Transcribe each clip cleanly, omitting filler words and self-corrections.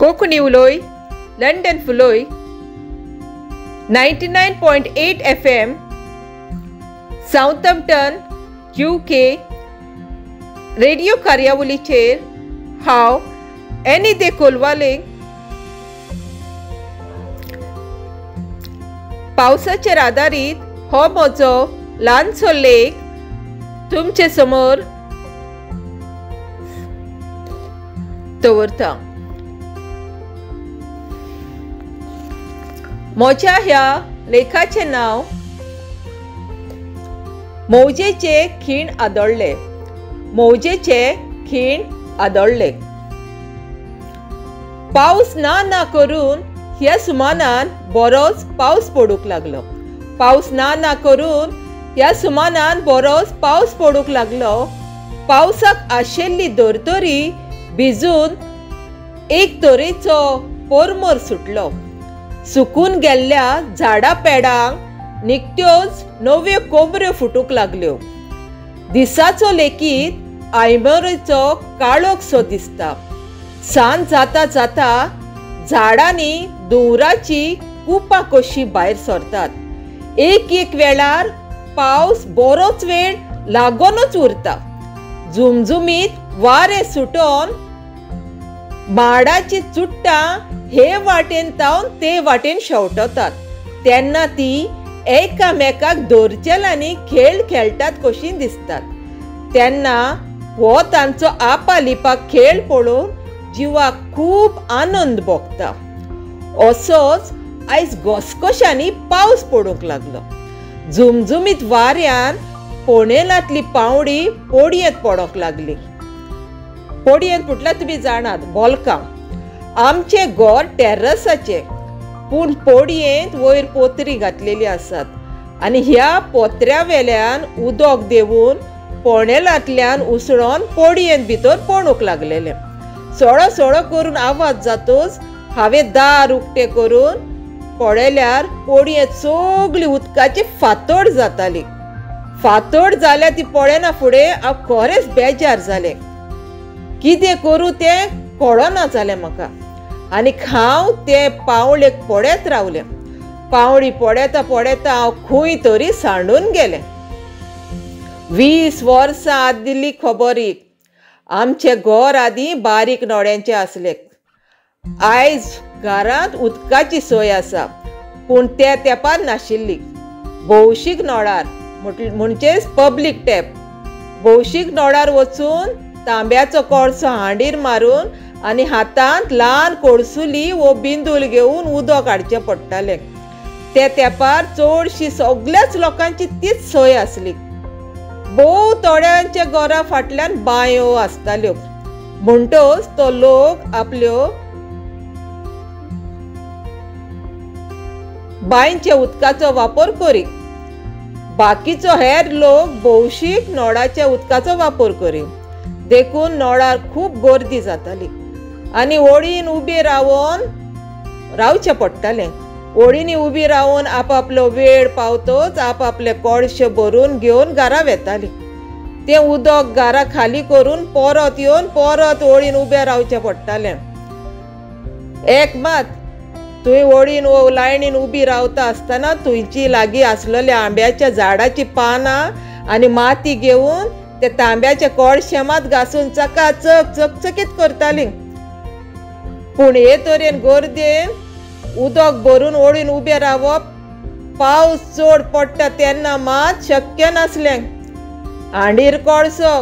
कोंकणी उलोय, लंडन फुलोय, 99.8 FM, Southampton, UK radio कार्यावळीचेर हांव एनी दे कोलवाले पावसाचेर आदारीत हो म्हजो ल्हानसो लेख तुमचे समोर दवरता। म्हज्या ह्या लेखाचें नांव मौजेचे खीण आदळ्ळे। मौजेचे खीण आदळ्ळे। पावस ना ना करून ह्या सुमानान बरोच पावस पडूंक लागलो। पावस ना ना करून ह्या सुमानान बरोच पावस पडूंक लागलो। पावसाक आशिल्ली धर्तरी भिजून एक तरेचो परमर सुटलो। सुकून गेल्ल्या झाडां पेडांक निकत्योच नव्यो कोबऱ्यो फुटूंक लागल्यो। दिसाचो लेगीत आयमरेचो काळोखसो दिसता। सांज जाता जाता झाडांनी धुंवराची कुपां कशीं भायर सरतात। एक एक वेळार पावस बरोच वेळ लागूनच उरता। झुमझुमीत वारें सुटोन माडाची चुट्टां हे वाटेन तावन ते वाटेन शेवटतात। तेन्ना ती एकामेकाक धरचेल्यांनी खेळ खेळटात कशीं दिसतात। तेन्ना हो तांचो आपालिपा खेळ पळोवन जिवाक खूब आनंद भोगता। असोच आयज घसघश्यांनी पावस पडूंक लागलो। झुमझुमीत वाऱ्यान फोणेलांतली पावडी पोडयेंत पडोंक लागली। पोडयेंत म्हटल्यार तुमी जाणात, बोलकां। आमचें घर टेर्रसाचें, पूण पोडयेंत वयर पोत्री घातलेली आसात आनी ह्या पोत्र्या वेल्यान उदक देंवून फोणेलांतल्यान उसळोन पोडयेंत भितर पडूंक लागलेलें। सोडो सोडो करून आवाज जातूच हांवें दार उक्तें करून पळयल्यार पोडयेंत सगळी उदकाची फातोड जाताली। फातोड जाल्या ती पळयना फुडें हांव खरेंच बेजार जालें। कितें करूं तें कळना जालें म्हाका आनी हांव ते पावळेक पळयत रावलें। पावळी पळयता पळयता हांव खंय तरी सांडून गेलें। 20 वर्सां आदली खबर एक। आमचें घर आदीं बारीक नोड्यांचें आसलें। आयज घरांत उदकाची सोय आसा, पूण त्या तेंपार नाशिल्ली। भौशीक नळार म्हणजेच पब्लीक टॅप, भौशीक नळार वचून तांब्याचो कोळसो हांडीर मारून आनी हातांत ल्हान कोळसुली वो बिंदूल घेवन उदक हाडचें पडटालें। ते तेंपार चडशी सगळ्याच लोकांची तीच सोय आसली। भोव थोड्यांच्या घरा फाटल्यान बांयो आसताल्यो, म्हणटच तो लोक आपल्यो बांयच्या उदकाचो वापर करी, बाकीचो हेर लोक भौशीक नळाच्या उदकाचो वापर करी। देखून नळार खूब गर्दी जाताली आनी ओळीन उबी रावन रावचें पडटालें। ओळींनी उबी रावन आपापलो वेळ पावतोच आपापले कोळशे भरून घेवन घरा वेताली। तें उदक घरा खाली करून परत येवन परत ओळीन उबें रावचें पडटालें। एक मात थंय ओळीन वो लायनीन उबी रावता आसतना थंयची लागीं आसलेल्या आंब्याच्या झाडाचीं पानां आनी माती घेवन ते तांब्याचे कोळशे मात घासून चकाचक चकचकीत करताली। पूण हे तरेन गर्देन उदक भरून ओळीन उबें रावप पावस चड पडटा तेन्ना मात शक्य नासलें। हांडीर कोळसो,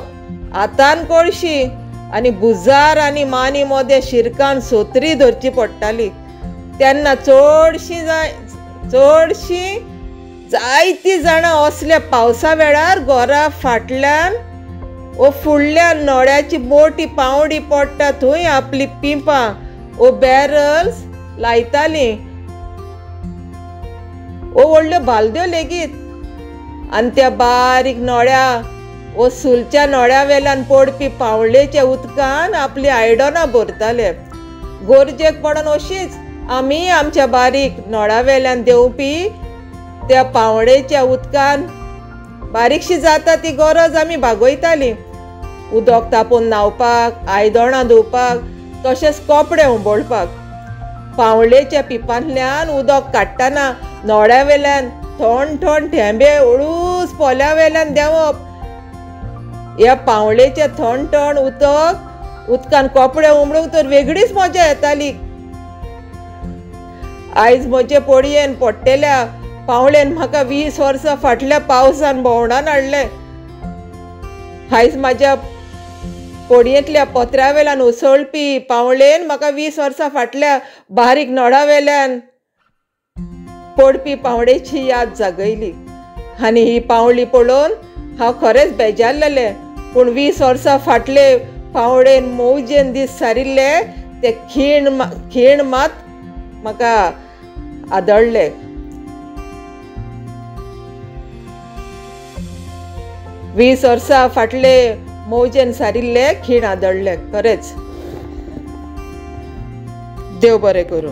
हातान कोळशी आनी भुजार आनी मानी मदें शिरकान सोत्री धरची पडटाली। तेन्ना चडशीं जायतीं जाणां असल्या पावसा वेळार घरा फाटल्यान वो फुडल्यान नळ्याची मोटी पावडी पडटा थंय आपली पिंपां वो बॅरल्स लायतालीं वो व्हडल्यो बालद्यो लेगीत आनी त्या बारीक नळ्या वो सुलच्या नळ्या वेल्यान पडपी पावळेच्या उदकान आपली आयदनां भरताले। गरजेक पडून अशीच आमी आमच्या बारीक नळ्या वेल्यान देंवपी त्या पावळेच्या उदकान बारीकशी जाता ती गरज आमी भागयताली। उदक तापोवन न्हांवपाक, आयदनां धुवपाक तशेंच कपडे उंबळपाक. पावळेच्या पिपांतल्यान उदक काडटना नोड्या वेल्यान थंड थंड थेंबे हळूच पोल्या वेल्यान देंवप. ह्या पावळेचें थंड थंड उदक उदकान कपडे उमळूंक तर वेगळीच मजा येताली. आयज म्हजे पडयेन पडटेल्या पावळेन म्हाका 20 वर्सां फाटल्या पावसान भोंवडान हाडलें. आयज म्हाज्या पडयेंतल्या पत्र्या वेल्यान उसळपी पावळेन म्हाका 20 वर्सां फाटल्या बारीक नळा वेल्यान पडपी पावळेची याद जागयली. आनी ही पावळी पळोवन हांव खरेंच बेजारलेलें, पूण 20 वर्सां फाटले पावळेन मौजेन दीस सारिल्ले ते खीण मात म्हाका आदळ्ळे. 20 वर्सां फाटले मौजेन सारिल्ले खीण आदळ्ळे. खरेंच देव बरें करूं.